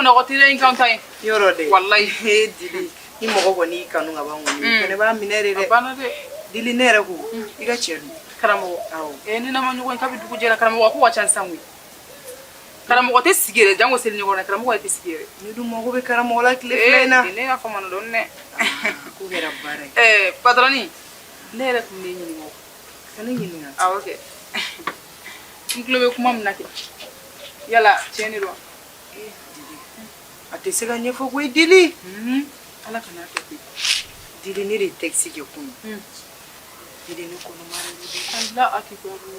kɔni aw ka teriya in kan ta ye. Yɔrɔ dɛ. Walayi. E Dili, ni mɔgɔ kɔni y'i kanu ka ban kɔni, o fɛnɛ b'a minɛ de A dɛ. banna dɛ. Dili, ne yɛrɛ ko i ka cɛ dun? Karamɔgɔ. Awɔ. Eh, ni n'a ma ɲɔgɔn ye kabi dugu jɛra, karamɔgɔ, ko ka ca sisan koyi. Karamɔgɔ tɛ sigi yɛrɛ, jango seli ɲɔgɔn na, karamɔgɔ yɛrɛ tɛ sigi yɛrɛ. Ne dun mago bɛ karamɔgɔ la tile 2 in na. Eh, ne y'a faamu dɔɔni dɛ. Ko kɛra baara ye. Eh, patronne, ne yɛrɛ tun bɛ ɲininka o. Ka ne ɲininka? Awɔ kɛ. N tulo bɛ kuma min na kɛ. Yala tiɲɛ de don wa? Eh, Dili, a tɛ se ka ɲɛfɔ koyi, Dili. Ala kana kɛ koyi. Dili, ne de ye texte kɛ kunun. Dili, ne kɔnɔma de don. Allah akibaru.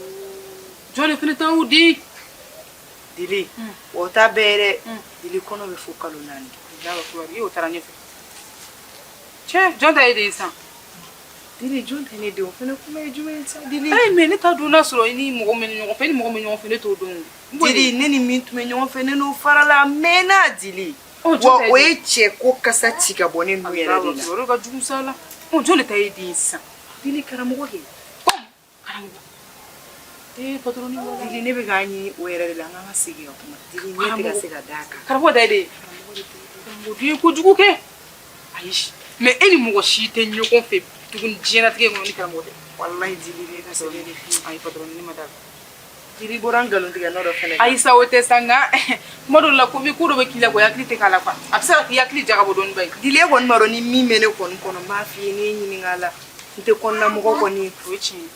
Jɔn de fana ta y'o di? Dili, o ta bɛɛ ye dɛ. Dili, kɔnɔ bɛ fo kalo 4. Allahu akibaru. I y'o taara ɲɛfɛ. Cɛ, jɔn ta ye de ye sisan? Dili, jɔn tɛ ne den? O fɛnɛ kuma ye jumɛn ye sa, Dili? Ayi, mais ne t'a dɔn n'a sɔrɔ i ni mɔgɔ min bɛ ɲɔgɔn fɛ, i ni mɔgɔ min bɛ ɲɔgɔn fɛ, ne t'o dɔn o. Dili, ne ni min tun bɛ ɲɔgɔn fɛ, ne n'o farala a mɛnna, Dili. Ɔ, jɔn Wa ta ye o den? ye cɛ ko kasa ci ka bɔ ne nun yɛrɛ de la. O ka jugu sa la. Ɔ, jɔn de ta ye den ye sisan? Dili, karamɔgɔ kɛ. Karamɔgɔ. Ee, patron wala. Dili, ne bɛ k'a ɲini o yɛrɛ de la, n k'an ka segin ka kuma. Dili, ne tɛ ka se ka d'a kan. Karamɔgɔ da ye de. Karamɔgɔ dun ye kojugu kɛ. Ayi. Mais e ni mɔgɔ si tɛ ɲɔgɔn fɛ tuguni diɲɛlatigɛ kɔnɔ ni karamɔgɔ tɛ. Walayi Dili, ne ka sɛbɛn de f'i ye. Ayi, patron, ne ma d'a la. Dili bɔra nkalon tigɛ nɔ dɔ fɛnɛ kan. Ayi sa, o tɛ sa, nka kuma dɔ la ko bɛ ko dɔ bɛ k'i la, ko hakili tɛ k'a la quoi. A bɛ se ka k'i hakili jagabɔ dɔɔni ba ye. Dili, e kɔni b'a dɔn ni min bɛ ne kɔni kɔnɔ, n b'a f'i ye. N'i ye ɲininka a la, n tɛ kɔnɔna mɔgɔ kɔni ye. O ye tiɲɛ ye.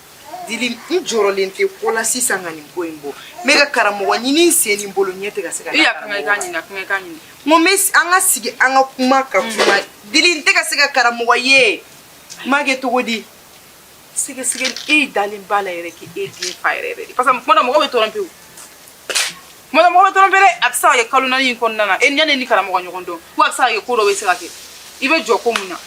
Dili, n jɔrɔlen tɛ ko la sisan ka nin ko in bɔ. N bɛ ka karamɔgɔ ɲini n sen ni n bolo, ɲɛ tɛ ka se ka E da y'a kan i karamɔgɔ k'a kan. ɲini, a kan i k'a ɲini. N ko n bɛ an ka sigi, an ka kuma ka kuma. Dili, n tɛ ka se ka karamɔgɔ ye, n b'a kɛ cogo di? Sɛgɛsɛgɛli, e dalen b'a la yɛrɛ k'e den fa yɛrɛ yɛrɛ de? Parce que kuma dɔ mɔgɔ bɛ tromper o. Kuma dɔ mɔgɔ bɛ tromper dɛ. A bɛ se ka kɛ kalo 4 in kɔnɔna na, e yanni ni karamɔgɔ ɲɔgɔn dɔn, ko a bɛ se ka kɛ ko dɔ bɛ se ka kɛ. I bɛ jɔ ko mun na?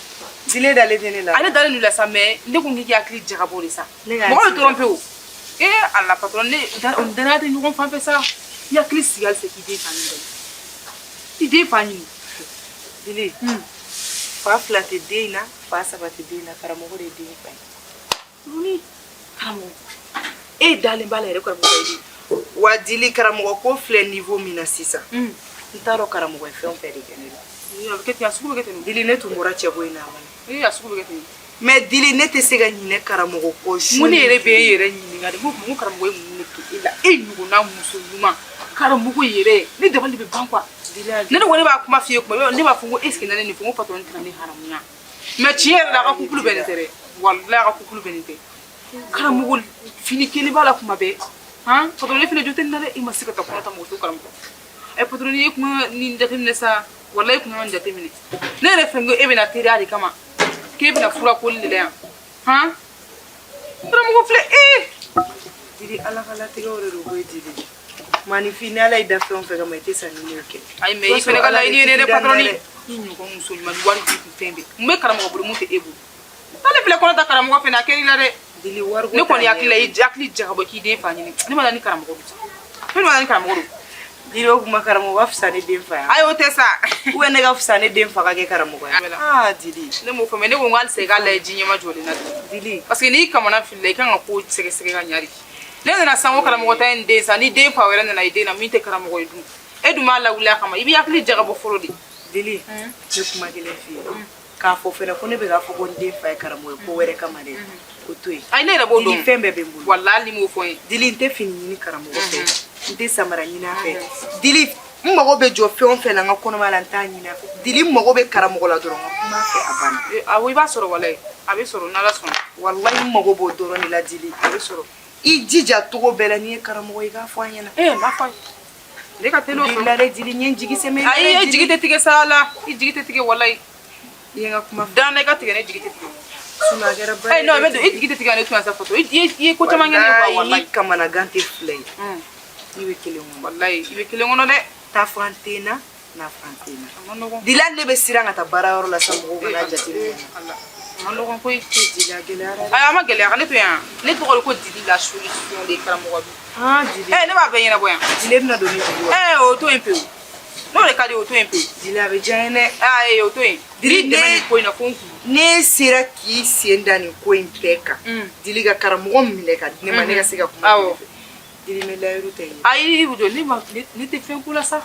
Dili dalen tɛ ne la. Ale dalen don la sa, mais ne ko k'i hakili jagabɔ de sa. Ne ka Mɔgɔ bɛ hakili tromper o. Ee ala, patron, ne danaya tɛ ɲɔgɔn fan fɛ sa. I hakili sigi halisa k'i den fa ɲini dɛ. I den fa ɲini. Dili, fa 2 tɛ den in na, fa 3 tɛ den in na, karamɔgɔ de ye den fa ye. Tuguni karamɔgɔ, e dalen b'a la yɛrɛ karamɔgɔ ye den? Wa Dili, karamɔgɔ ko filɛ niveau min na sisan, n t'a dɔn karamɔgɔ ye fɛn o fɛn de kɛ ne la. Ee, a bɛ kɛ ten, a sugu bɛ kɛ ten. Dili, ne tun bɔra cɛko in na a mana. Ee, a sugu bɛ kɛ ten. Mais Dili, ne tɛ se ka ɲinɛ karamɔgɔ kɔ su Mun ne ni yɛrɛ bɛ tile. e yɛrɛ ɲininka de, ko karamɔgɔ ye mun de kɛ e la, e ɲɔgɔnna muso ɲuman, karamɔgɔ yɛrɛ? Ne dabali bɛ ban quoi. Dili, a Ne ko ne b'a kuma f'i ye kuma, ne b'a fɔ ko est ce que ne nin fɔ, n ko patron tɛna ne haramuya? Mais tiɲɛ yɛrɛ la, a ka couple bɛɛ nin tɛ dɛ. Walayi, a ka couple bɛɛ nin tɛ. Karamɔgɔ fini kelen b'a la kuma bɛɛ han. Patron, ne fana jo tɛ nin na dɛ. I ma se ka taa kɔnɔ ta mɔgɔ to karamɔgɔ. Ɛ, patron, e kun nin jateminɛ sa. Walayi, e kun ka nin jateminɛ. Ne yɛrɛ fɛ ko e bɛna teriya de kama, k'e bɛna fura koli de la yan han. Karamɔgɔ filɛ ee. Dili, Ala ka latigɛw de don koyi. Dili, maanifin, ni Ala y'i da fɛn o fɛn kama, i tɛ sa ni m'o kɛ. Ayi, mais i fana ka laɲini ye ne dɛ, patron. I ɲɔgɔn muso ɲuman, ni wari b'i kun, fɛn bɛɛ mun bɛ karamɔgɔ bolo, mun tɛ e bolo? Ale filɛ kɔnɔ ta karamɔgɔ fɛnɛ, a kɛr'i la dɛ. Dili, wari ko Ne kɔni t'a hakili la, ɲɛ. i hakili jagabɔ k'i den fa ɲini. Ne ma da ni karamɔgɔ don sa, ne ma da ni karamɔgɔ don. Dili, o kuma karamɔgɔ ka fisa ne den fa ye? Ayi, o tɛ sa. Ou bien ne ka fisa ne den fa ka kɛ karamɔgɔ ye? Aa, Dili. Ne m'o fɔ, mais ne ko n ko halisa i k'a lajɛ ji ɲɛma jɔlen na de. Dili. Parce que n'i kamana filila, i kan ka ko sɛgɛsɛgɛ ka ɲa de. Ne nana san ko karamɔgɔ ta ye nin den sa, ni den fa wɛrɛ nana i den na min tɛ karamɔgɔ ye dun, e dun b'a lawuli a kama, i b'i hakili jagabɔ fɔlɔ de. Dili, ne kuma kelen f'i ye k'a fɔ fɛnɛ ko ne bɛ k'a fɔ ko n den fa ye karamɔgɔ ye ko wɛrɛ kama dɛ, o to yen. Ayi, ne yɛrɛ b'o Dili, dɔn. fɛn bɛɛ bɛ n bolo. Walahi, hali ni m'o fɔ n ye. Dili, n tɛ fini ɲini karamɔgɔ fɛ, n tɛ samara ɲini a fɛ. Dili, n mago bɛ jɔ fɛn o fɛn na n ka kɔnɔmaya la, n t'a ɲini a fɛ. Dili, n mago bɛ karamɔgɔ la dɔrɔn, n ka kuma a fɛ, a banna. Eh, awɔ, i b'a sɔrɔ, walayi, a bɛ sɔrɔ n'Ala sɔnna. Walayi, n mago b'o dɔrɔn de la, Dili. A bɛ sɔrɔ. I jija cogo bɛɛ la, n'i ye karamɔgɔ ye, i k'a fɔ an ɲɛna. Ee, n b'a fɔ a ye, ne ka teli o Dili fɛ. la dɛ, Dili, n ye n jigi sɛmɛ i la Ayi, dɛ, e jigi Dili. tɛ tigɛ sa la, i jigi tɛ tigɛ, walayi. I ye n ka kuma fɔ. Dan na, i ka tigɛ, ne jigi tɛ tigɛ. Sinon a kɛra baara Eh non, ye mais dɛ, i jigi tɛ tigɛ ne tun sa photo. I ye ko caman kɛ ne ye quoi. Walayi, Walayi. ni kamanagan tɛ 2 ye, i bɛ kelen kɔnɔ. Walayi, i bɛ kelen kɔnɔ dɛ. Taa fan tɛ n na, na fan tɛ n na. A ma nɔgɔn. Dili, hali ne bɛ siran ka taa baarayɔrɔ la sa, mɔgɔw kana jateminɛ n na. Ala, a ma nɔgɔn koyi. Dili, a gɛlɛyara dɛ. Ayi, a ma gɛlɛya, ka ne to yan. Ne tɔgɔ de ko Dili la solution de karamɔgɔ bi. Ah, Dili. Eh, ne b'a bɛɛ ɲɛnabɔ yan. Dili, e bɛna don ne jigi wa? Eh, o to yen pewu. N'o de ka di ye, o to yen pewu. Dili, a bɛ diya n ye dɛ. Ayi, o to yen. Dili, Dili dɛmɛ nin ko in na fo n kun. Ne sera k'i sen da nin ko in bɛɛ kan. Dili, ka karamɔgɔ minɛ ka di ne ma, ne ka se ka kuma Dili fɛ. Dili, n bɛ layiru ta i ye. Ayi, jɔ ne ma, ne tɛ fɛn ko la sa.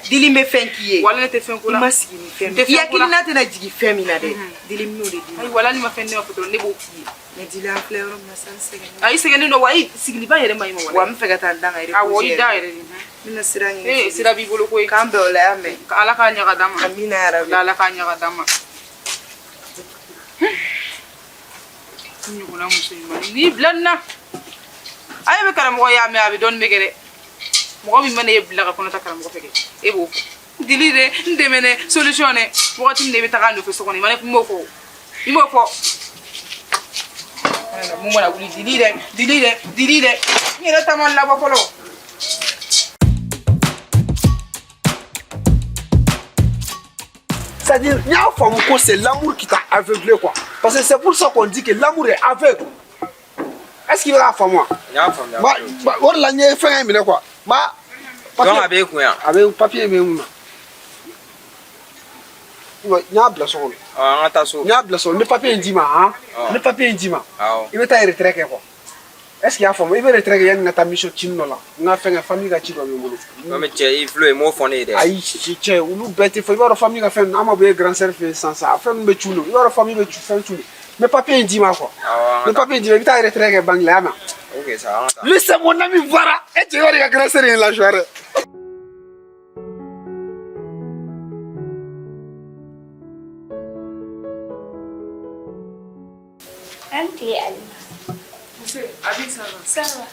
Dili n bɛ fɛn k'i ye. Wala ne tɛ fɛn ko la. I ma sigi ni fɛn N tɛ min. I fɛn ko la. hakilina tɛna jigin fɛn min na dɛ. Dili n bɛn'o de d'i ma. Ayi, wala ni ma fɛn di ne ma patron, ne b'o k'i ye. Mais Dili, an filɛ yɔrɔ min na sa, n sɛgɛnnen. Ayi, sɛgɛnnen don wa, ayi, sigiliba yɛrɛ ma ɲi ma Wa wala. n bɛ fɛ ka taa n da ka Awɔ, reposer i da yɛrɛ. yɛrɛ de. N bɛna sira ɲini. Ee, sira b'i bolo koyi. K'an bɛn o la, y'a mɛn. Ala k'a ɲaga d'an ma. Amina yarabi. Ala k'a ɲaga d'an ma. N ɲɔgɔnna muso ɲuman n'i bila nin na, a ye bɛ karamɔgɔ y'a mɛn, a bɛ dɔɔnin bɛ kɛ dɛ. Mɔgɔ min mana e bila ka kɔnɔ ta karamɔgɔ fɛ kɛ, e b'o fɔ dili dɛ, n dɛmɛ dɛ, solution dɛ. Wagati min na i bɛ taga a nɔfɛ so kɔnɔ, i mana n b'o fɔ, i b'o fɔ mun mana wuli, dili dɛ, dili dɛ, dili dɛ, n yɛrɛ ta ma labɔ fɔlɔ. C'est-à-dire, n y'a faamu ko c'est l'amour qui t'a aveuglé, quoi. Parce que c'est pour ça qu'on dit que l'amour est aveugle. Est-ce qu'il bɛ k'a faamu wa? N y'a faamuya. Ba, o de la n ye fɛngɛ in minɛ, quoi. Ba, Donc a b'e kun yan. A bɛ papier bɛ n kun na. N y'a bila so kɔnɔ. Ɔ, an ka taa so. N y'a bila so kɔnɔ. N bɛ papier in d'i ma, han. Ɔ. N bɛ papier in d'i ma. Awɔ. I bɛ taa retrait kɛ, quoi. Est-ce qu'il y'a faamu? I bɛ retrait kɛ yanni n ka taa mission cinin dɔ la. N ka fɛngɛ, famille ka ci dɔ bɛ n bolo. Non mais cɛ, i filɛ, i m'o fɔ ne ye dɛ. Ayi, cɛ, olu bɛɛ tɛ fɔ. I b'a dɔn famille ka fɛn ninnu, an ma bɔ e grand sœur fɛ yen sisan sa, fɛn ninnu bɛ cun de. I b'a dɔn famille bɛ fɛn cun de. N bɛ papier in d'i ma, quoi. Awɔ, N an bɛ ka taa. papier in d'i ma, i bɛ taa retrait kɛ banque la, y'a mɛn? Ok sa, an ka taa. Lui, c'est mon ami Vara. E cɛ, i b'a dɔn i ka grand sœur ye la joie dɛ. An tile, Alima. Nse, Abi, ça va? Ça va.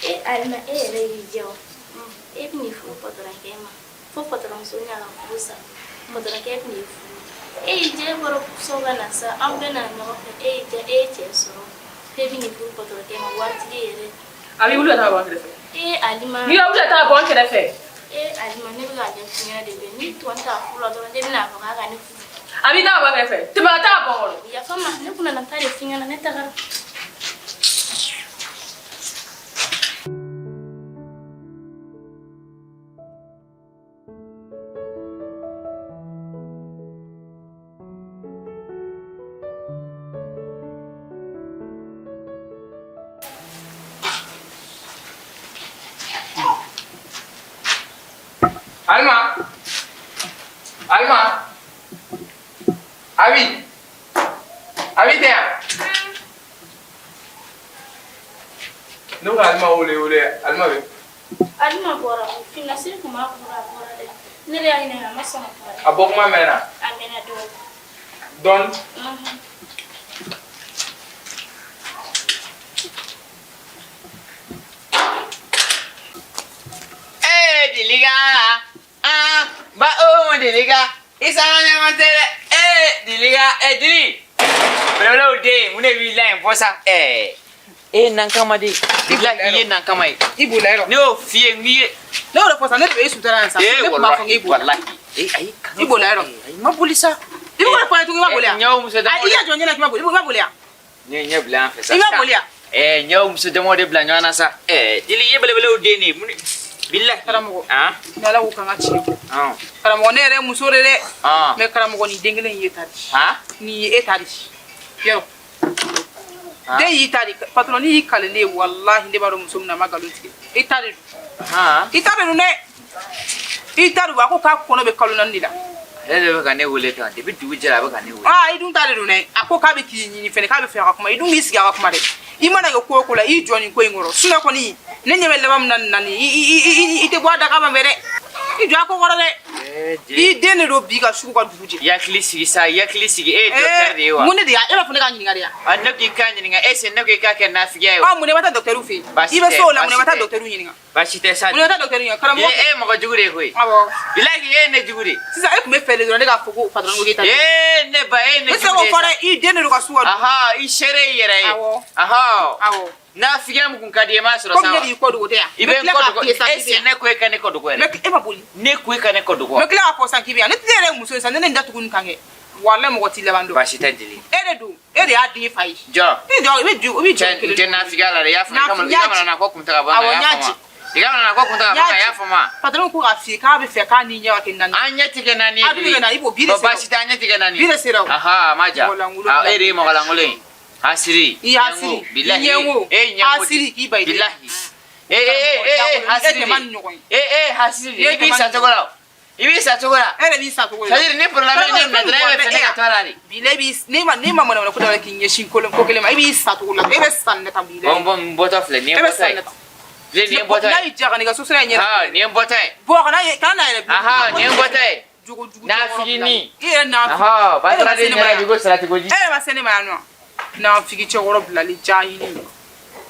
E Alima, e yɛrɛ y'i diya o. E bɛ n'i furu patɔrɔnkɛ ma. Fo patɔrɔnso n'a ka furu sa. Patɔrɔnkɛ bɛ n'i furu. E y'i diya, e bɔra so ka na sa, an bɛɛ nana ɲɔgɔn fɛ. E y'i diya, e ye cɛ sɔrɔ. E bɛ n'i furu patɔrɔnkɛ ma, waritigi yɛrɛ. A bɛ wuli ka taa bɔ an kɛrɛfɛ. E Alima. N'i ka wuli ka taa bɔ an kɛrɛfɛ. E Alima, ne bɛ k'a ɲɛf'i ɲɛna de bɛ. N'i tɔ t'a furu la dɔrɔn, ne bɛna fɔ k'a ka ne furu. A b'i taa bɔ an kɛrɛfɛ. Tɛmɛ ka taa bɔ n kɔrɔ. Yafa n ma, ne kun nana taa de f'i ɲɛna, ne tagara. Alima. Alima. Abi. Abi tɛ yan. Ne bɛ ka Alima wele wele, Alima bɛ. Alima bɔra, finasiri kun b'a bolo, a bɔra dɛ. Ne de y'a ɲininka, a ma sɔn ka kuma dɛ. A bɔ kuma mɛnna. A mɛnna dɔɔnin. Dɔɔni. Mhm. Eh, Dilika. Ah, ba o Dilika. I sanga ɲɔgɔn tɛ dɛ. Eh, Dilika, eh Dili. Belebelew den, mun de b'i la yen fɔ sa? Eh, e nan kama de. Dilika, i ye nan kama ye. I bolila yɔrɔ. Ne y'o f'i ye, n k'i ye. Ne y'o de fɔ sa, ne de bɛ e sutura yan sa. Eh, Ne tun b'a fɔ n k'e bolila. walahi. Eh, ayi, kana I bolila yɔrɔ. Ayi, ma boli sa. I bɛ k'o de fɔ n ye tuguni, i ma boli yan. N y'aw muso damaw Ayi, i y'a jɔ n ɲɛna k'i ma boli, i ma boli yan. Ne ye ɲɛ bila yan fɛ sa. I ma boli yan. Eh, n y'aw muso damaw de bila ɲɔgɔn na sa. Eh, Dili, i ye belebelew den de ye. Mun de Bilahi. Karamɔgɔ. Han? Ni Ala ko k'an ka tiɲɛ fɔ. Han. Karamɔgɔ, ne yɛrɛ ye muso de dɛ. Han. Mais karamɔgɔ, nin den kelen in ye ta di. Han? Nin ye e ta di. Yɔrɔ. Den y'i ta di. Patron y'i kale ne ye, walahi ne b'a dɔn muso min na, a ma nkalon tigɛ. I ta de don. Han? I ta de don dɛ. I ta don, a ko k'a kɔnɔ bɛ kalo 4 de la. Ale de bɛ ka ne wele tan depuis dugu jɛra, a bɛ ka ne wele. Aa, i dun ta de don dɛ. A ko k'a bɛ k'i ɲini fɛnɛ, k'a bɛ fɛ a ka kuma. I dun k'i sigi a ka kuma dɛ. I mana kɛ ko o ko la, i jɔ nin ko in kɔrɔ. Sinon kɔni, ne ɲɛ bɛ laban min na nin na nin, i tɛ bɔ a da kama mɛ dɛ. I jɔ a ko kɔrɔ dɛ. Eh, Dili. I den de don bi ka sugu ka dugu jɛ. I hakili sigi sa, i hakili sigi. E ye docteur de ye wa? Mun de y'a e b'a fɔ ne k'a ɲininka de ya? Ah, ne k'i k'a ɲininka, est ce que ne ko i k'a kɛ nafigiya ye wa? Ɔ, mun de ma taa docteur fɛ yen? Baasi I bɛ tɛ, se o la, mun de ma baasi taa tɛ. docteur ɲininka? Baasi tɛ sa. Mun de ma taa docteur ɲininka? Karamɔgɔ. E ye mɔgɔ jugu de ye koyi. Awɔ. Bilahi, e ye ne jugu de ye. Sisan e tun bɛ fɛ de dɔrɔn ne k'a fɔ ko patron ko k'e ta. Ee, ne ba, e ye Ne ne tɛ se jugu k'o de ye fɔ sa. dɛ, i den de don ka su ka dugu. Aha, i seere y'i yɛrɛ ye. Awɔ. Aha. Awɔ. Nafigiya min kun ka di ye, i m'a sɔrɔ sa Komi wa? ne de y'i kɔ dogo tɛ yan. I N bɛ bɛ n tila kɔ k'a dogo. f'i ye sisan Est k'i ce bɛ que yan. ne ko e ka ne kɔ dogo N yɛrɛ? bɛ e ma boli. Ne ko e ka ne kɔ dogo N wa? bɛ tila k'a fɔ sisan k'i bɛ yan. Ne tɛ ne yɛrɛ ye muso ye sisan, ne ne datugu ni kan kɛ. Walahi mɔgɔ t'i laban dɔn. Baasi tɛ Dili. E de don, e de y'a den fa ye. Jɔ. E jɔ, i bɛ jɔ, i bɛ jɔ Cɛ, n kelen. tɛ nafigiya la dɛ, i y'a faamu. Nafi- I ka mana ko kun tɛ ka bɔ n na, Awɔ, i n y'a y'a faamu ci. wa? I ka mana ko kun tɛ ka bɔ n na, i y'a faamu wa? Patron ko k'a f'i ye k'a bɛ fɛ k'a ni ɲɛ ka kɛ naani. An ɲɛ tigɛ naani ye A dun bɛ kɛ naani, i b'o bi de Bon, sera o. baasi tɛ, an ɲɛ tigɛ naani. Bi de sera o. Aha, a ma ja. Mɔgɔlankolon Ah, bila. e de ye mɔgɔlankolon ye. Hasiri. I hasiri. Ɲɛngo. Bilahi. I ɲɛngo. E ye ɲɛngo de. Hasiri, k'i ba i den. Bilahi. Eh eh eh eh hasidi. E tɛ man ɲɔgɔn ye. Eh eh hasidi. I b'i sa cogo la o. I b'i sa cogo la. E yɛrɛ b'i sa cogo la. C'est à dire ni problème ye ne minɛ dɔrɔn e bɛ fɛ ne ka to a la de. Bi la i b'i ne ma mɔnɛ ko dɔ k'i ɲɛsin ko kelen ma, i b'i sa cogo la, e bɛ sa ne ta bi la. Bon bon, n bɔtɔ filɛ nin ye n bɔtɔ ye. Filɛ nin ye n bɔtɔ ye. N'a y'i diya ka n'i ka so sira in ɲɛ. Haa nin ye n bɔtɔ ye. Bɔ kana na yɛrɛ. Aha nin ye n bɔtɔ ye. Jogo jugu. Nafigini. I yɛrɛ nafigi. Aha batara den ɲɛna bi ko salati ko ji. E yɛrɛ ma se ne ma yan nɔ. Nafigi cɛkɔrɔ bilali jahili.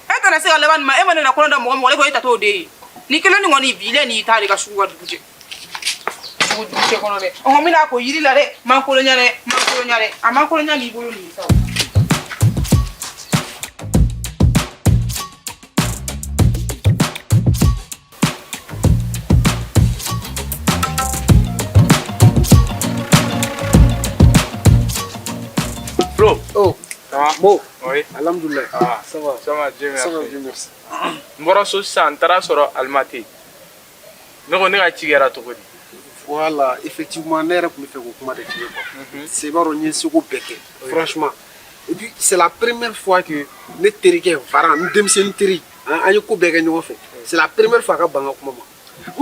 E tɛna se ka laban nin ma, e ma ne na kɔnɔ da mɔgɔ mɔgɔ, e ko e ta t'o den ye. Ni kelen nin kɔni bi la n'i ta de ka sugu ka dugu jɛ. Sugu dugu cɛ kɔnɔ dɛ. Ɔhɔn, n bɛna ko yiri la dɛ, mankolonya dɛ, mankolonya dɛ. A mankolonya b'i bolo nin ye sa o. Flo. Oh. Ça va? Mo. Oui. Alhamdoulilah. Ah. Ça va. Ça va, Dieu merci. Ça va, Dieu merci. N bɔra so sisan, n taara sɔrɔ Alima tɛ yen. Ne ko ne ka ci kɛra cogo di? Voilà, effectivement, ne yɛrɛ tun bɛ fɛ k'o kuma de f'i ye quoi. C'est b'a dɔn n ye seko bɛɛ kɛ, franchement. Et puis c'est la première fois que ne terikɛ Varan, n denmisɛnnin teri, an ye ko bɛɛ kɛ ɲɔgɔn fɛ. C'est la première fois a ka ban n ka kuma ma.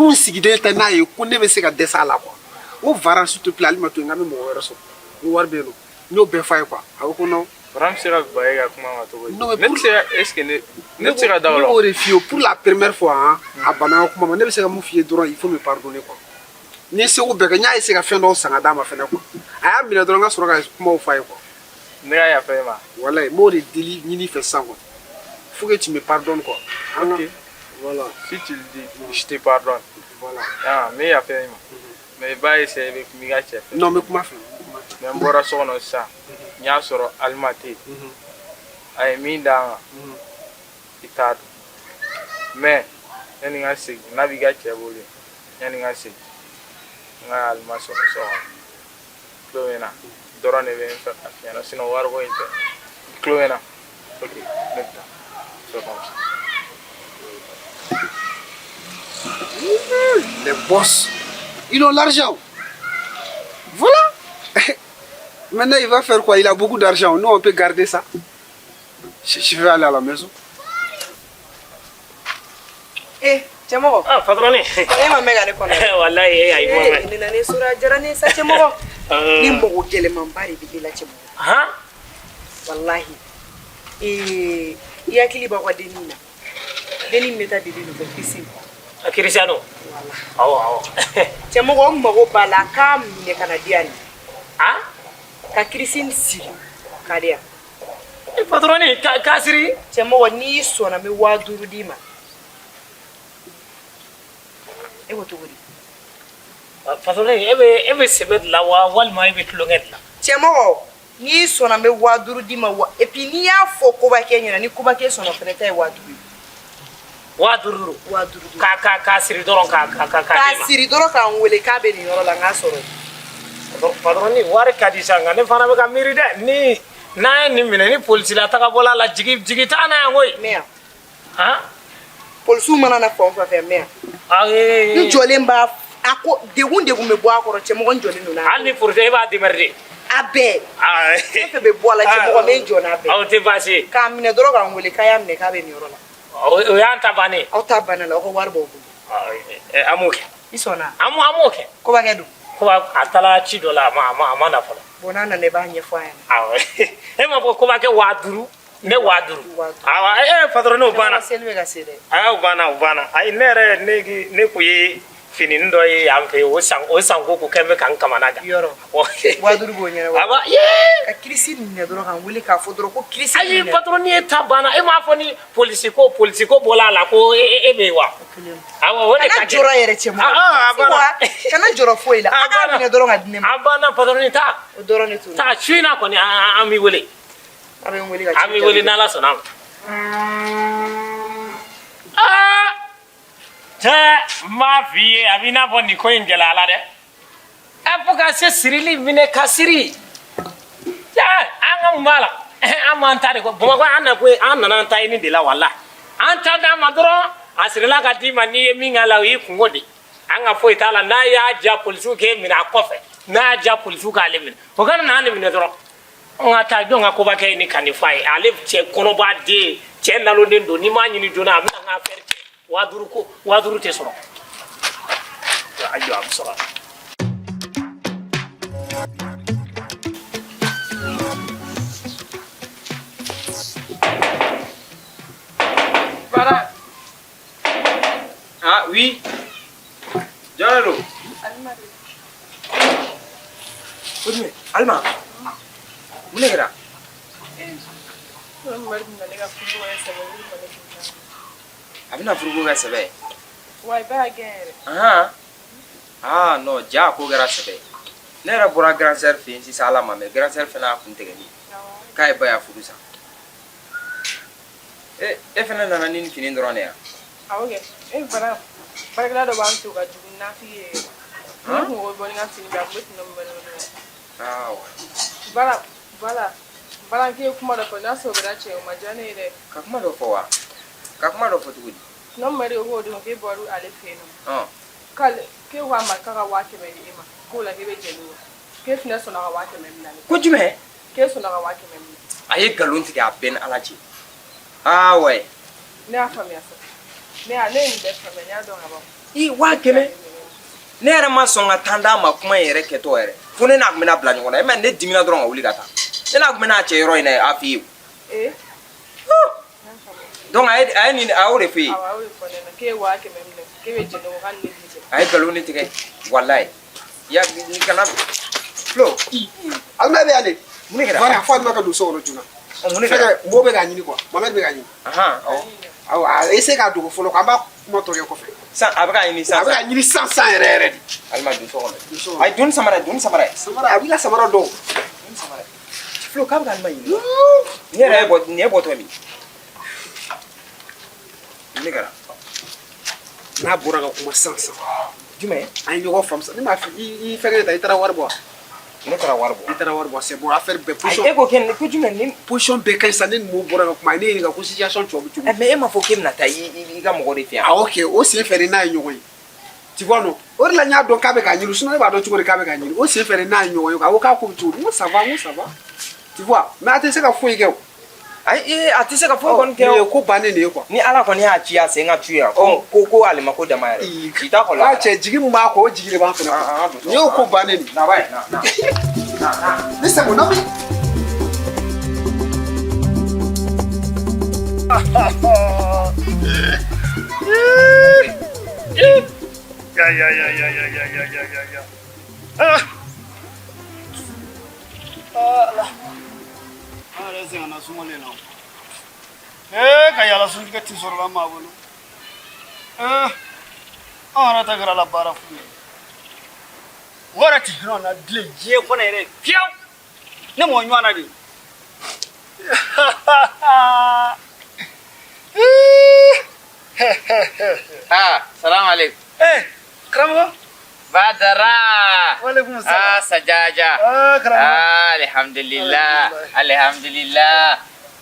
N sigilen tɛ n'a ye ko ne bɛ se ka dɛsɛ a la quoi. N ko Varan, s'il te plaît, Alima to yen, n k'an bɛ mɔgɔ wɛrɛ sɔrɔ. N ko wari bɛ yen nɔ. N y'o bɛɛ f'a ye quoi. A ko ko non. Varan bɛ se ka ban e ka kuma ma cogo di? Non, mais Ne tɛ se ka, est ce que ne ne tɛ se ka da o Ne la? b'o de f'i ye, pour la première fois, hein, a banna n ka kuma ma. Ne bɛ se ka mun f'i ye dɔrɔn, il faut me pardonner quoi. N ye seko bɛɛ kɛ, n y'a essayer ka fɛn dɔw san ka d'a ma fɛnɛ quoi. A y'a minɛ dɔrɔn n ka sɔrɔ ka kumaw f'a ye quoi. Ne ka yafa e ma. Walayi, n b'o de deli ɲini fɛ sisan quoi. Faut que tu me pardonnes quoi. Ok. Voilà. Si tu le dis, je te pardonne. Voilà. Ah, n bɛ yafa e ma. Mais i b'a essayer i bɛ kuma i ka cɛ fɛ. Non, n bɛ kuma fɛ. Mais n bɔra so kɔnɔ sisan, n y'a sɔrɔ Alima tɛ yen. A ye min d'an kan, i t'a dɔn. Mais yanni n ka segin, n'a b'i ka cɛ bolo yen, yanni n ka segin, n ka Alima sɔrɔ so kɔnɔ. Tulo bɛ n na, dɔrɔn de bɛ n fɛ ka f'i ɲɛna, sinon wariko in tɛ. Tulo bɛ n na. Ok, ne bɛ taa. C'est comme ça. Les boss, ils ont l'argent. Voilà. Maintenant, il va faire quoi? Il a beaucoup d'argent. Nous, on peut garder ça. Je vais aller à la maison. Eh, cɛmɔgɔ. Ah, patronne. E ma mɛn ka ne kɔnɔ. Wallahi, eh, ayi ma mɛn. Ne nana sɔrɔ a diyara ne ye sa cɛmɔgɔ. Ni mɔgɔ gɛlɛmanba de bɛ e la cɛmɔgɔ. Han? Walahi. Ee, i hakili b'aw ka dennin na. Dennin min bɛ taa Didi nɔfɛ, Christine. Cristiano. Awɔ, awɔ. Cɛmɔgɔ, n mago b'a la a k'a minɛ ka na di yan nin. Ah? Ka Christine siri k'a di yan. Patronne, k'a siri? Cɛmɔgɔ, n'i sɔnna n bɛ 5000 d'i ma. E ko cogo di? Patronne, e bɛ sɛbɛ de la wa walima e bɛ tulonkɛ de la? Cɛmɔgɔ, n'i sɔnna n bɛ 5000 d'i ma wa, et puis n'i y'a fɔ kobakɛ ɲɛna, ni kobakɛ sɔnna o fana ta ye 5000 ye. 5000. 5000. K'a siri dɔrɔn k'a K'a d'i ma. siri dɔrɔn k'an wele k'a bɛ nin yɔrɔ la, n k'a sɔrɔ yen. Patronne, wari ka di sa, nka ne fana bɛ ka miiri dɛ, ni n'an ye nin minɛ ni polisi la taga bɔla la, jigi t'an na yan koyi. Mɛ yan. Han? Polisiw mana na fan o fan fɛ, mɛ yan. Ah, ee. N jɔlen b'a a ko degun degun bɛ bɔ a kɔrɔ, cɛmɔgɔ, n jɔlen don n'a. Hali ni polisi, e b'a démerder. A bɛɛ. Ah. Fɛn fɛn bɛ bɔ a la, cɛmɔgɔ, n bɛ n jɔ n'a bɛɛ. Aw tɛ baasi ye. K'a minɛ dɔrɔn k'an wele k'a y'a minɛ k'a bɛ nin yɔrɔ la. O y'an ta bannen ye. Aw ta banna la, aw ka wari b'aw bolo. An b'o kɛ. I sɔnna? An b'o kɛ. Kobakɛ don. Ko a taara ci dɔ la, a ma na fɔlɔ. Bon, n'a nana i b'a ɲɛfɔ a ɲɛna. Awɔ. E m'a fɔ kobakɛ 5000, ne 5000. Awɔ, ee patron, o banna. Seli bɛ ka se dɛ. Aa, o banna, o banna. Ayi, ne yɛrɛ ne kun ye fini dɔ ye yan fɛ yen, o san ko kɛ n bɛ ka n kamana gan. Yɔrɔ. 5000 b'o ɲɛnabɔ. Aba, yee. Ka kirisi minɛ dɔrɔn k'an wele k'a fɔ dɔrɔn ko kirisi Ayi, minɛ. patron, n'i ye ta banna, e m'a fɔ ni polisi ko bɔla a la ko e bɛ yen wa? Awɔ, o de ka Kana kɛ. jɔrɔ yɛrɛ, cɛmɔgɔ. Ah, ah, a banna. Kana jɔrɔ foyi la. A k'a minɛ dɔrɔn ka di ne ma. A banna, patron, taa. O dɔrɔn de tun. Taa, su in na kɔni, an b'i wele. A bɛ n wele ka An b'i wele n'Ala sɔnna a ma. Aa, cɛ, n b'a f'i ye, a b'i n'a fɔ nin ko in gɛlɛyara dɛ. Ɛ, fo ka se sirili minɛ ka siri. Cɛ, an ka mun b'a la? An b'an ta de kɔ Bamakɔ, an na ko an nana an ta ɲini de la wala. An ta d'a ma dɔrɔn, a sirila ka d'i ma, n'i ye min k'a la, o y'i kungo de. An ka foyi t'a la. N'a y'a ja polisiw k'e minɛ a kɔfɛ, n'a y'a ja polisiw k'ale minɛ, o kana n'an minɛ dɔrɔn. N ka taa jɔn ka koba kɛ ni ka nin f'a ye. Ale cɛ kɔnɔba den, cɛ nalonnen don, n'i m'a ɲini joona, a bɛna n ka affaire tiɲɛ. 5,000 ko 5,000 tɛ sɔrɔ. A jɔ, a bɛ sɔrɔ. Bara. Ah oui. Jɔn de don? Alima de. Ko jumɛn? Alima. Mun de kɛra? Mamadu bɛna ne ka furuko kɛ sɛbɛ ye, ma ne kun. A bɛna furuko kɛ sɛbɛ ye. Wa i b'a gɛn yɛrɛ. Ahan. Ah non, ja ko kɛra sɛbɛ ye. Ne yɛrɛ bɔra grand sœur fɛ yen sisan, Ala ma mɛ grand sœur fana y'a kun tigɛ ne ye. K'a ye ba ya furu sa. E e fana nana ni nin fini dɔrɔn de ye wa? Awɔ kɛ. E fana, baarakɛla dɔ b'an fɛ, o ka jugu ni nafigi ye. Ne kun ko bɔ ni n ka fini bɛɛ, a kun bɛ tɛnɛ mun bɛ ne bolo. Ah ouais. Bara, bara, bara k'e ye kuma dɔ fɔ, n'a sɔrɔ o kɛra cɛ ye, o ma diya ne ye dɛ. Ka kuma dɔ fɔ wa? Ka kuma dɔ fɔ cogo di? N'o Mamadu ko k'o don k'e bɔra ale fɛ yen nɔ. Ɔn. K'ale k'e ko a ma k'a ka 100,000 di e ma, k'o la k'e bɛ jɛn n'o ye. K'e fana sɔnna ka 100,000 minɛ ale. Ko jumɛn? K'e sɔnna ka 100,000 minɛ. A ye nkalon tigɛ a bɛɛ ni Ala cɛ. Ah ouais. Ne y'a faamuya sa. Ne ye nin bɛɛ faamuya, n y'a dɔn ka ban. I 100,000? Ne yɛrɛ ma sɔn ka tan d'a ma kuma in yɛrɛ kɛtɔ yɛrɛ. Fo ne n'a tun bɛna bila ɲɔgɔn na. E ma, ne dimina dɔrɔn ka wuli ka taa. Ne n'a tun bɛna cɛ yɔrɔ in na, a f'i ye. Ee. Donc a ye nin, a y'o de f'i ye. Awɔ, a y'o de fɔ ne ɲɛna, k'e ye 100,000 minɛ, k'e bɛ jɛn n'o ye, k'ale ni ne tɛ jɛ. A ye nkalon de tigɛ walayi. Ya ni kana Flo. Alima bɛ yan de. Mun de kɛra? Bara fo Alima ka don so kɔnɔ joona. Mun de kɛra? Fɛnkɛ mɔgɔw bɛ k'a ɲini quoi. Mohamed bɛ k'a ɲini. Ahan, awɔ. Awɔ, a essayer k'a dogo fɔlɔ quoi. An b'a kuma tɔ kɛ kɔfɛ. San a bɛ k'a ɲini sisan. A bɛ k'a ɲini sisan sisan yɛrɛ yɛrɛ de. Alima, don so kɔnɔ. Don so kɔnɔ. Ayi, don ni samara ye, don ni samara ye. Samara, a b'i ka samara dɔn. Don ni samara ye. Flo, k'a bɛ ka Alima ɲini. Nin yɛrɛ ye bɔ, nin ye bɔtɔ min. Mun de kɛra? N'a bɔra ka kuma sisan sisan. Jumɛn? An ye ɲɔgɔn faamu sisan. Ne m'a fɔ i fɛngɛ ta, i taara wari bɔ wa? Ne taara wari bɔ. I taara wari bɔ, c'est bon, affaire bɛɛ position. Ayi, e ko kɛ ko jumɛn ni position bɛɛ ka ɲi sisan, ne ni mɔgɔw bɔra ka kuma, a ye ne ɲininka ko situation tɔ bɛ cogo di. Mais e m'a fɔ k'e bɛna taa i ka mɔgɔ de fɛ yan. Ah ok, o sen fɛ de n'a ye ɲɔgɔn ye. Tu vois non? O de la n y'a dɔn k'a bɛ k'a ɲini, sinon ne b'a dɔn cogo di k'a bɛ k'a ɲini. O sen fɛ de n'a ye ɲɔgɔn ye, a ko k'a ko bɛ cogo di? N ko ça va, n ko ça va. Tu vois? Mais a tɛ se ka foyi kɛ o. Ayi, a tɛ se ka foyi kɔni kɛ Nin o. ye ko bannen de ye quoi. Ni Ala kɔni y'a ci a sen ka tu yan, ko ko ko ale ma ko dama yɛrɛ. K'i t'a kɔlɔn. Ah cɛ, jigi min b'a kɔ, o jigi de b'an fɛnɛ kɔ. Nin y'o ko bannen de ye. Na ba ye, na na. Ne sago na bi. Ya ya ya ya ya ya ya ya ya ya. Ah. Ala. An yɛrɛ sɛgɛnna sunkalo in na. Ee, ka yala suntigɛ ti sɔrɔla maa bolo. Ee, anw yɛrɛ ta kɛra la baara fu ye. O yɛrɛ ti hinɛ na bilen diɲɛ kɔnɔ yɛrɛ fiyewu. Ne m'o ɲɔgɔn na de. Ah, salam alaikum. Eh, karamɔgɔ. Badara. Walaikum salam. Ah, sajaja. Ah, karamɔgɔ. Ah, alhamdulillah. Alhamdulillah.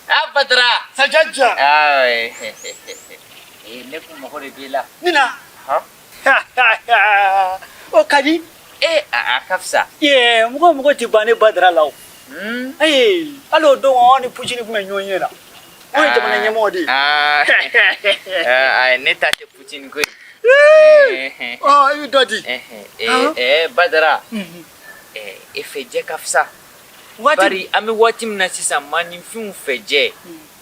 Ah, Badara. Sajaja. Ah, eh, eh, ne kun mago de b'i la. Nina. Han? O ka di. Eh, a ka fisa. Ye, mɔgɔ mɔgɔ tɛ ban ne Badara la o. Ayi, hali o don anw ni Putin tun bɛ ɲɔgɔn ye la. Anw ye jamana ɲɛmɔgɔ de ye. Ah, ah, ne ta tɛ Putin ko ye. Ɔ, i bɛ dɔ di. Eh, eh, Badara. Eh, e fɛ jɛ ka fisa. Bari an bɛ waati min na sisan, maaninfinw fɛ jɛ.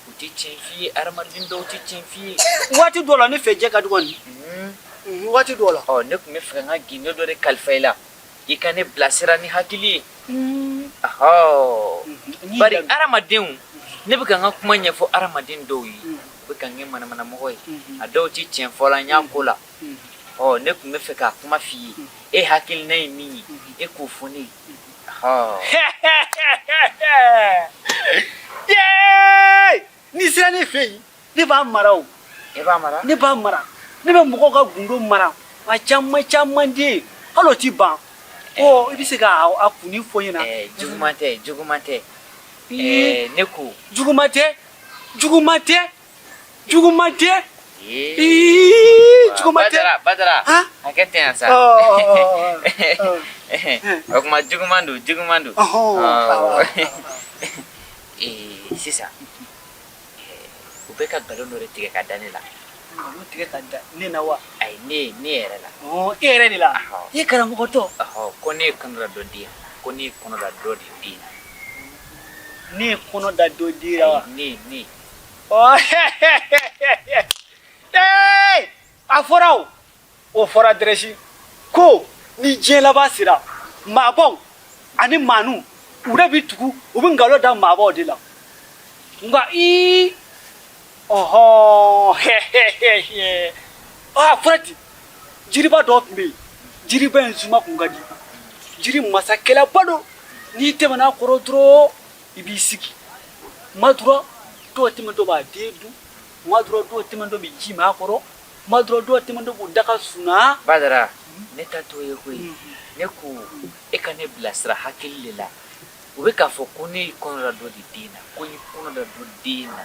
U tɛ tiɲɛ f'i ye, hadamaden dɔw tɛ tiɲɛ f'i ye. Waati dɔw la ne fɛ jɛ ka di kɔni. Waati dɔw la. Ɔ, ne tun bɛ fɛ ka n ka gindo dɔ de kalifa i la. I ka ne bilasira ni hakili ye. Ɔhɔ. Bari hadamadenw, ne bɛ ka n ka kuma ɲɛfɔ hadamaden dɔw ye. U bɛ ka n kɛ manamanamɔgɔ ye. A dɔw tɛ tiɲɛ fɔ la, n y'a ko la. Ɔ, ne tun bɛ fɛ k'a kuma f'i ye. E hakilina ye min ye, e k'o fɔ ne ye. Ɔhɔ. Yeee! N'i sera ne fɛ yen, ne b'a mara o. E b'a mara? Ne b'a mara. Ne bɛ mɔgɔw ka gundo mara. A caman caman de yen. Hali o ti ban. Ɔ, i bɛ se ka a kunni fɔ n ɲɛna. Ɛɛ, juguman tɛ, juguman tɛ. Ɛɛ, ne ko. Juguman tɛ, juguman tɛ, juguman tɛ. Ee. Ii, juguman tɛ. Badara, Badara. A kɛ ten yan sa. Ɔ, ɔ, ɔ, O kuma juguman don, juguman don. Ɔhɔn, Ɔ. Ee, sisan, u bɛ ka nkalon dɔ de tigɛ ka da ne la. Nkalon tigɛ ka da ne na wa? Ayi, ne yɛrɛ la. Ɔ, e yɛrɛ de la? I karamɔgɔ tɔ. Ko ne ye kɔnɔ da dɔ den na, ko ne ye kɔnɔ da dɔ de den na. Ne ye kɔnɔ da dɔ den na wa? Ne. Ɔ, ee, a fɔra o, o fɔra dɛrɛsi ko ni diɲɛ laban sera, maabaw ani maanu u de bi tugu, u bɛ nkalon da maabaw de la. Nka ii, ɔhɔn, a fɔra ten, jiriba dɔ tun bɛ yen, jiriba in suma kun ka di, jiri masakɛlaba don. N'i tɛmɛna a kɔrɔ dɔrɔn, i b'i sigi kuma dɔrɔn, dɔw tɛmɛtɔ b'a den dun, kuma dɔrɔn, dɔw tɛmɛtɔ bɛ ji min a kɔrɔ, kuma dɔrɔn, dɔw tɛmɛtɔ b'u da ka sunaa. Badara, ne ta t'o ye koyi. Ne ko e ka ne bilasira hakili de la. U bɛ k'a fɔ ko ne ye kɔnɔ da dɔ de den na, ko n ye kɔnɔ da dɔ den na.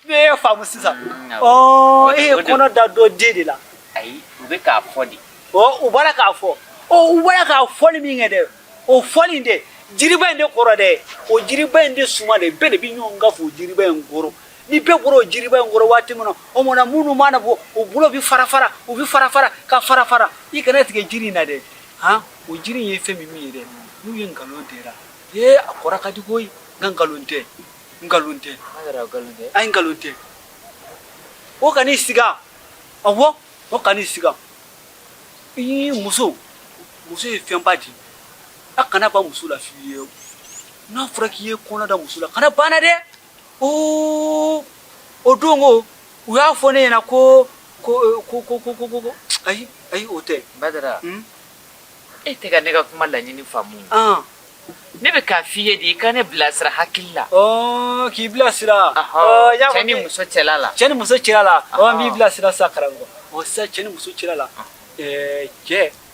Ne ye faamu sisan. Ɔ, e ye kɔnɔ da dɔ den de la. Ayi, u bɛ k'a fɔ de. Ɔ, u bɔra k'a fɔ. Ɔ, u bɔra k'a fɔli min kɛ dɛ, o fɔli in dɛ, jiriba in de kɔrɔ dɛ, o jiriba in de suma de, bɛɛ de bɛ ɲɔgɔn kan fo jiriba in kɔrɔ. Ni bɛɛ bɔra o jiriba in kɔrɔ waati min na, o mɔna minnu mana bɔ, u bolo bɛ fara fara, u bɛ fara fara ka fara fara. I kana tigɛ jiri in na dɛ, han, o jiri in ye fɛn min ye dɛ, n'u ye nkalon tigɛ ee, a kɔrɔ ka di koyi, nka nkalon tɛ, nkalon tɛ. Ayi, nkalon tɛ. O kan'i siga, awɔ, o kan'i siga. I muso, muso ye fɛnba di, a kana ban muso la fiyewu. N'a fɔra k'i ye kɔnɔ da muso la, kana ban na dɛ. Oo, o don ko u y'a fɔ ne ɲɛna ko ko ko ko ko ko ko ayi, ayi, o tɛ. Badara, e tɛ ka ne ka kuma laɲini faamu. Ne bɛ k'a f'i ye de, i ka ne bilasira hakili la. Ɔ, k'i bilasira. Cɛ ni muso cɛla la. Cɛ ni muso cɛla la. Ɔ, n b'i bilasira sa, karamɔgɔ. Ɔ, sisan, cɛ ni muso cɛla la, ɛɛ,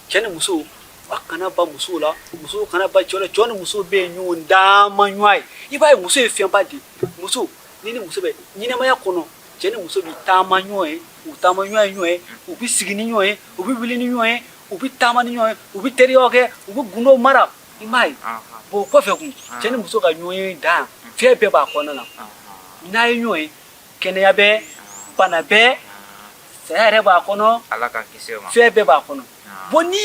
cɛ ni muso, a kana ban muso la, muso kana ban cɛ la. Cɛ ni muso bɛ yen ɲɔgɔn dama ɲɔgɔn ye. I b'a ye, muso ye fɛnba de ye. Muso ni muso bɛ ɲɛnamaya kɔnɔ, cɛ ni muso bɛ taama ɲɔgɔn ye, u taama ɲɔgɔn ye ɲɔgɔn ye, u bɛ sigi ni ɲɔgɔn ye, u bɛ wuli ni ɲɔgɔn ye, u bɛ taama ni ɲɔgɔn ye, u bɛ teriyaw kɛ, u bɛ gundow mara. I m'a ye? Bon, o kɔfɛ kun, cɛ ni muso ka ɲɔgɔn ye dan, fɛn bɛɛ b'a kɔnɔna na. N'a ye ɲɔgɔn ye, kɛnɛya bɛ, bana bɛ, saya yɛrɛ b'a kɔnɔ. Ala k'an kisi o ma. Fɛn bɛɛ b'a kɔnɔ. Bon, n'i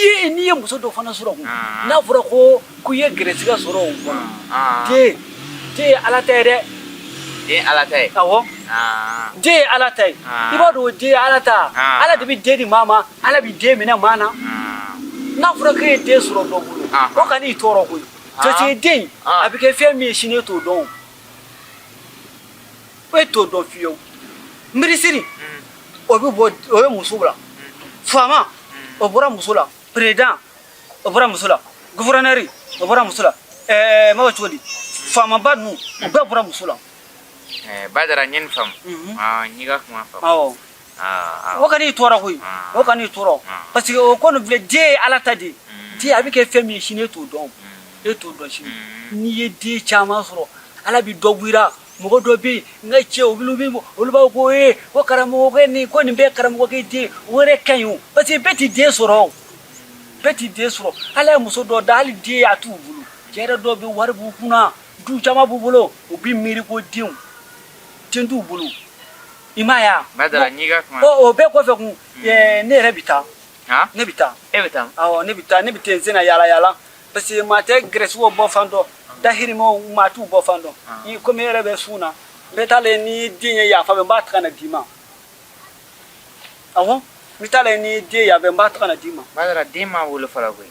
ye muso dɔ fana sɔrɔ kun, n'a fɔra ko k'i ye gɛrɛsɛgɛ sɔrɔ o kɔnɔ, den ye Ala ta ye dɛ. Den Ala ta ye. Awɔ, den ye Ala ta ye. I b'a dɔn, o den ye Ala ta, Ala de bɛ den di maa ma, Ala bɛ den minɛ maa na. N'a fɔra k'e ye den sɔrɔ dɔ bolo, o kan'i tɔɔrɔ koyi, parce que den, a bɛ kɛ fɛn min ye sini, e t'o dɔn o, e t'o dɔn fiyewu. Minisiri, o bɛ bɔ, o ye muso la, faama, o bɔra muso la, président, o bɔra muso la, gouverneur, o bɔra muso la, ɛɛ, ma fɔ cogo di, faamaba ninnu, o bɛɛ bɔra muso la. Badara, n ye nin faamu. N y'i ka kuma faamu. Awɔ. O kan'i tɔɔrɔ koyi, o kan'i tɔɔrɔ, parce que o kɔni filɛ, den ye Ala ta de ye. Den, a bɛ kɛ fɛn min ye sini, e t'o dɔn, e t'o dɔn sini. N'i ye den caman sɔrɔ, Ala bɛ dɔ bɔ i la. Mɔgɔ dɔ bɛ yen, n ka cɛ, olu bɛ, olu b'a fɔ ko ee, ko karamɔgɔkɛ nin, ko nin bɛɛ karamɔgɔkɛ den, o yɛrɛ ka ɲi o, parce que bɛɛ t'i den sɔrɔ o, bɛɛ t'i den sɔrɔ. Ala ye muso dɔ da, hali den a t'u bolo. Cɛ yɛrɛ dɔw bɛ, wari b'u kunna, du caman b'u bolo, u bɛ miiri ko denw, den t'u bolo. I m'a ye wa? Badara, n y'i ka kuma. O bɛɛ kɔfɛ kun, ne yɛrɛ bɛ taa. Ne bɛ taa. E bɛ taa? Awɔ, ne bɛ taa, ne bɛ taa n senna yaala yaala, parce que maa tɛ gɛrɛsɛgɛw bɔ fan dɔn, dahirimɛw, maa t'u bɔ fan dɔn. I komi e yɛrɛ bɛ sun na, n bɛ taa lajɛ ni den ye yafa fɛ, n b'a ta ka na d'i ma. Awɔ, n bɛ taa lajɛ ni den yafa fɛ, n b'a ta ka na d'i ma. Badara, den ma wolo fɔlɔ koyi.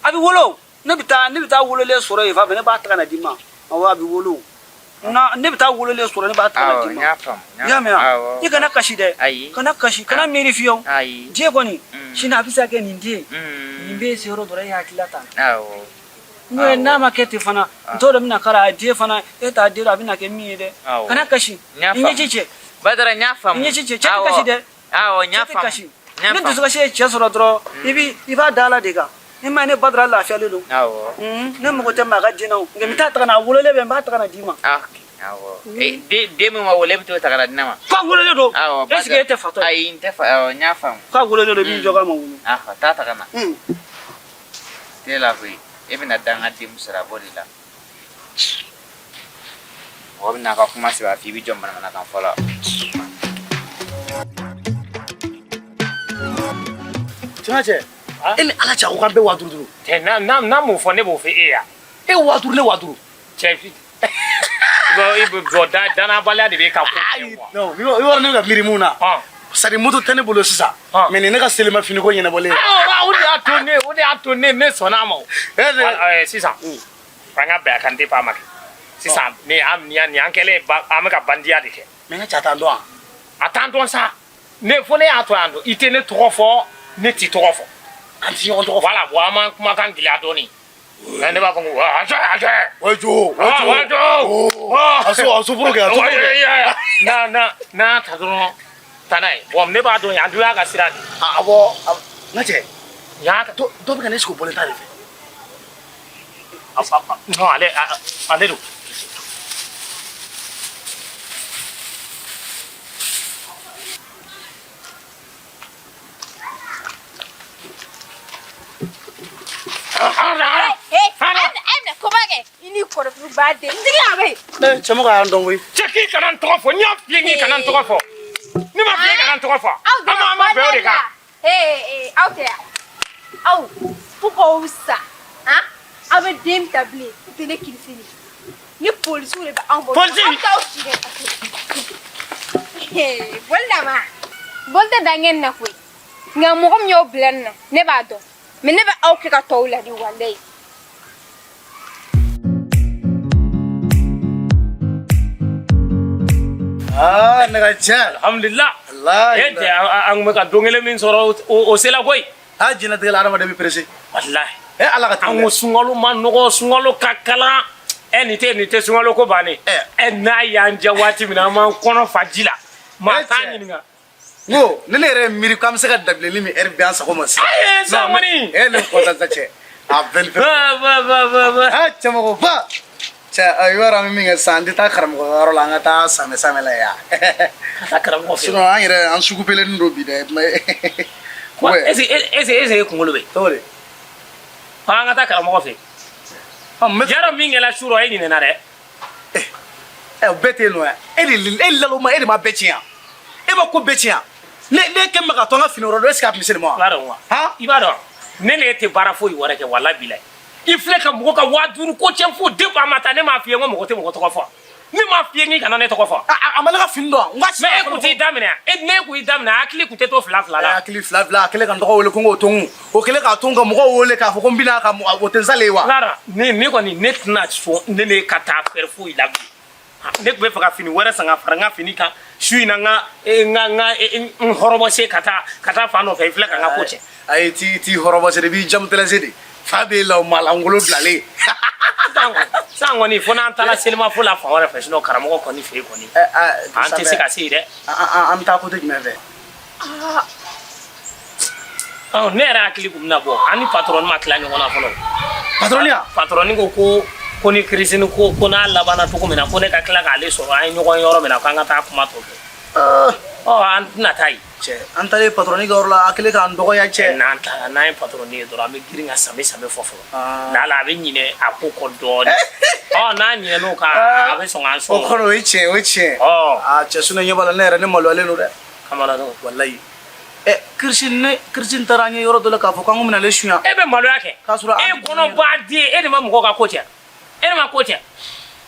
A bɛ wolo. Ne bɛ taa wololen sɔrɔ yen fan fɛ, ne b'a ta ka na d'i ma. Awɔ, a bɛ wolo. Na, ne bɛ taa wololen sɔrɔ, ne b'a ta ka na d'i ma. N y'a faamu. I y'a mɛn wa? I kana kasi dɛ. Ayi. Kana kasi, kana miiri fiyewu. Ayi. Diɲɛ kɔni, sini a bɛ se ka kɛ nin den nin bɛ se yɔrɔ dɔ la, e hakili t'a la. N'o ye, n'a ma kɛ ten fana, n t'o dɔn bɛna k'a la. Den fana, e t'a den dɔn a bɛna kɛ min ye dɛ. Kana kasi. N y'a I ɲɛji cɛ. Badara, n y'a faamu. I ɲɛji cɛ. Cɛ tɛ kasi dɛ. Awɔ, n y'a Cɛ tɛ faamu. kasi. N y'a Ni faamu. dusukasi ye cɛ sɔrɔ dɔrɔn, i b'a da Ala de kan. Ni ma ye, ne Badara lafiyalen don. Ne mago tɛ maa ka den na o, nka n bɛ taa ta ka na, a wololen bɛ, n b'a ta ka na d'i ma. Awɔ. Den min ma wolo, e bɛ t'o ta ka na di ne ma. K'a wololen don. Awɔ. Est ce que e tɛ fatɔ ye? Ayi, n tɛ fa, awɔ, n y'a faamu. K'a wololen don, i b'i jɔ k'a ma wolo. Ahɔ, taa ta ka na. T'e la koyi. E bɛna danga den min sɔrɔ, a b'o de la. Mɔgɔ bɛ n'a ka kuma sɛbɛ f'i bɛ jɔ manamanakan fɔ la. Tiɲɛ cɛ, e ni Ala cɛ, a ko k'an bɛɛ 5000 duuru. Cɛ, n'a m'o fɔ, ne b'o fɔ e ye. E 5000, ne 5000. Cɛ, i bɛ bɔ danabaliya de b'e ka ko kɛ quoi. Non, i b'a dɔn ne bɛ ka miiri mun na. C'est à dire moto tɛ ne bolo sisan. Mais nin ne ka selima finiko ɲɛnabɔlen ye. O de y'a to ne o de y'a to ne sɔnna a ma o. Sisan an ka bɛn a kan, depuis a ma kɛ sisan ni an ni an kɛlen an bɛ ka bandiya de kɛ. Mais n ka cɛ, a t'an dɔn wa? A t'an dɔn sa. Ne fo ne y'a to yan dɔn, i tɛ ne tɔgɔ fɔ, ne t'i tɔgɔ fɔ. An tɛ ɲɔgɔn tɔgɔ fɔ. Voilà, bon, an b'an kumakan gɛlɛya dɔɔni. Mais ne b'a fɔ ko ajo ajo. Wajo wajo. Wajo. A so furu kɛ, a so furu kɛ. Na na n'a ta dɔrɔn, taa n'a ye. Bon, ne b'a dɔn yan dun y'a ka sira de ye. Awɔ, n ka cɛ. Y'a ka. Dɔ bɛ ka ne sigi o bɔlen ta de fɛ. Non, ale don. I ni kɔrɔfuru b'a den n tigi a bɛ yen. Cɛmɔgɔ y'an dɔn koyi. Cɛ, k'i kana n tɔgɔ fɔ, n y'a f'i ye k'i kana n tɔgɔ fɔ. Ne ma f'i ye kana n tɔgɔ fɔ. An ma bɛn o de kan. Ee, aw tɛ yan, aw fo k'aw sa han, aw bɛ den ta bilen, u tɛ ne kirisini ni polisiw de bɛ anw bɔ. Polisi. Aw t'aw si dɛ. Boli na ma boli tɛ dankɛ nin na koyi, nka mɔgɔ min y'aw bila nin na, ne b'a dɔn, mais ne bɛ aw kɛ ka tɔw ladi, walayi. Aa, ne ka cɛ. Alhamdulillah. Walayi. E cɛ, an kun bɛ ka don kelen min sɔrɔ, o sela koyi. Aa, diɲɛlatigɛ la, adamaden bɛ pressé. Walayi. E Ala ka An ko sunkalo ma nɔgɔ, sunkalo ka kalan. Ɛ, nin tɛ sunkalo ko bannen. Ɛ, n'a y'an diya waati min na, an b'an kɔnɔ fa ji la. Maa t'an ɲininka. N ko ne yɛrɛ ye miiri k'an bɛ se ka dabilenni min heure bɛɛ an sago ma sisan. Ayi, sisan kɔni. E ne kɔntan sa cɛ. A bɛɛ ni fɛn. Ba ba ba ba ba. Aa, cɛmɔgɔba. Cɛ, i b'a dɔn an bɛ min kɛ sisan, an tɛ taa karamɔgɔ yɔrɔ la, an ka taa samɛ samɛ la yan. Ka taa karamɔgɔ fɛ. Sinon an yɛrɛ an sugu pelenin don bi dɛ. Mais. Est ce que est ce que e kunkolo bɛ? Cogo di? An ka taa karamɔgɔ fɛ. Yarɔ, min kɛra su rɔ, e ɲinɛna dɛ. Ɛ, o bɛɛ tɛ yen nɔ yan. E de e laloma, e de ma bɛɛ tiɲɛ yan. E ma ko bɛɛ tiɲɛ yan. Ne kɛ bɛ ka to an ka fini wɛrɛ don, est ce que a tun bɛ se nin ma wa? I b'a dɔn wa? I b'a dɔn, ne ni e tɛ baara foyi wɛrɛ kɛ, walayi bilayi. I filɛ ka mɔgɔ ka 5000 ko cɛn fo depuis a ma taa. Ne m'a f'i ye n ko mɔgɔ tɛ mɔgɔ tɔgɔ fɔ? Ne m'a f'i ye k'i kana ne tɔgɔ fɔ? A ma ne ka fini dɔn n ka. Mais e kun t'i daminɛ, e ne kun y'i daminɛ, hakili kun tɛ to fila fila la. Hakili fila fila, a kɛlen ka n tɔgɔ wele ko n k'o to n kun, o kɛlen k'a to n ka mɔgɔw wele k'a fɔ ko n bɛna ka o tɛ n salen ye wa. Lara, ne kɔni, ne tɛna sɔn ne ne ka taa fɛrɛ foyi la bilen. Ne tun bɛ fɛ ka fini wɛrɛ san ka fara n ka fini kan su in na, n ka n ka n ka n hɔrɔbɔse ka taa fan dɔ fɛ. I filɛ ka n ka ko cɛ. Ayi, t'i hɔrɔbɔse de, i b'i jamutɛlɛse de, fa b'e la, o malangolo bilalen. Sisan kɔni, fo n'an taara selimafo la fan wɛrɛ fɛ, sinon karamɔgɔ kɔni fɛ yen kɔni, an tɛ se ka se yen dɛ. An bɛ taa côté jumɛn fɛ? Ne yɛrɛ hakili kun bɛna bɔ, an ni patron ma tila ɲɔgɔn na fɔlɔ. Patron ya? Patron ko ni Christine ko n'a labanna cogo min na, ko ne ka tila k'ale sɔrɔ, an ye ɲɔgɔn ye yɔrɔ min na, k'an ka taa kuma tɔ kɛ. Ɔ, an tɛna taa yen. Cɛ, an taalen patron ka yɔrɔ la, a kɛlen k'an dɔgɔya cɛ. N'an taara, n'an ye patron ye dɔrɔn, an bɛ girin ka sami sami fɔ fɔlɔ. Lala a bɛ ɲinɛ a ko kɔ dɔɔnin. Ɔ, n'a ɲinɛn'o kan, a bɛ sɔn k'an sɔn. O kɔrɔ, o ye tiɲɛ, o ye tiɲɛ. Aa cɛ, sinon ɲɛ b'a la, ne yɛrɛ ne maloyalen don dɛ. Kamala dɔn. Walayi. Ɛ, Christine, ne Christine taara an ye yɔrɔ dɔ la k'a fɔ k'an ko bɛna ale suɲa. E bɛ maloya kɛ. K'a sɔrɔ e kɔnɔ b'a den, e de ma mɔgɔ ka ko cɛ. E de ma ko cɛ.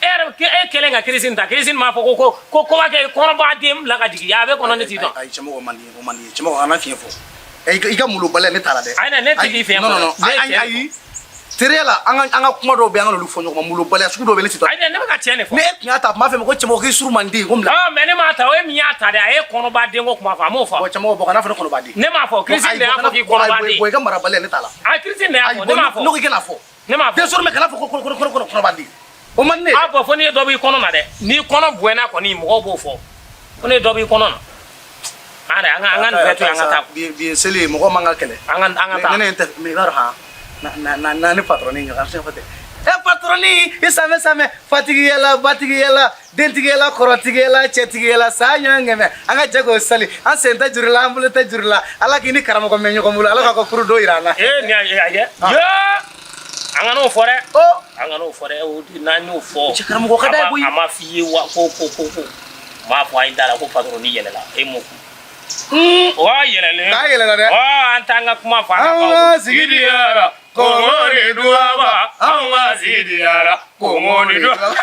E yɛrɛ, e kɛlen ka Christine ta, Christine m'a fɔ ko koba kɛ, kɔnɔ b'a den bila ka jigin, a bɛ kɔnɔ, ne t'i dɔn. Ayi cɛmɔgɔ, man di, o man di cɛmɔgɔ, kana fiɲɛ fɔ. I ka malobaliya, ne t'a la dɛ. Ayi, ne tɛ k'i fiɲɛ fɔ. Non non non, ayi ayi. Teriya la, an ka kuma dɔw bɛ yen, an ka n'olu fɔ ɲɔgɔn ma, malobaliya sugu dɔw bɛ yen, ne t'i dɔn. Ayi, ne bɛ ka tiɲɛ de fɔ. Ne e tun y'a ta, a tun b'a fɛ ko cɛmɔgɔ k'i suru man di, ko n bila. Ɔ, mais ne m'a ta, o ye min y'a ta dɛ, a ye kɔnɔba den ko kuma fɔ, a m'o fɔ. Bon cɛmɔgɔ, bɔn, kana fɔ ne kɔnɔba den. Ne m'a fɔ, Christine de y'a fɔ k'i kɔnɔba den. Bon, i ka marabaliya, ne t'a la. A, Christine de y'a fɔ, ne m'a fɔ. Ne ko i kana fɔ. Ne m'a fɔ. Den sɔrɔ mɛ, kana fɔ ko kɔnɔba den. O man di ne ye. A bɔn, fo n'i ye dɔ b'i kɔnɔ na dɛ, n'i kɔnɔ bonyana kɔni, mɔgɔw b'o fɔ. Fo n'i ye dɔ b'i kɔnɔ na. An yɛrɛ, an ka nin bɛɛ to yen, an ka taa. Bi ye seli ye, mɔgɔ man ka kɛlɛ. An ka taa. Ne tɛ, mais i b'a dɔn han, na ni patron ɲɔgɔn, an bɛ se ka fɔ ten. Ɛ patron, i samɛ samɛ, fatigiya la, batigiya la, dentigiya la, kɔrɔtigiya la, cɛtigiya la, san ɲɔgɔn kɛmɛ, an ka jɛ k'o sali, an sen tɛ juru la, an bolo tɛ juru la, Ala k'i ni karamɔgɔ mɛn ɲɔgɔn bolo, Ala k'aw ka furu don yira an na. Ee, nin y'a ye, yee. An kan'o fɔ dɛ. An kan'o fɔ dɛ. O n'an y'o fɔ. Cɛ karamɔgɔ ka d'a ye koyi. A ma f'i ye wa ko ko ko ko. N b'a fɔ an ye da la ko patɔrɔn ni yɛlɛla e m'o fɔ. O yɛlɛlen. N'a yɛlɛla dɛ. Ɔ an t'an ka kuma fɔ an ka An baw. ka sigi diyara, kɔngɔ ni duwaba. An ka sigi diyara, kɔngɔ ni duwaba.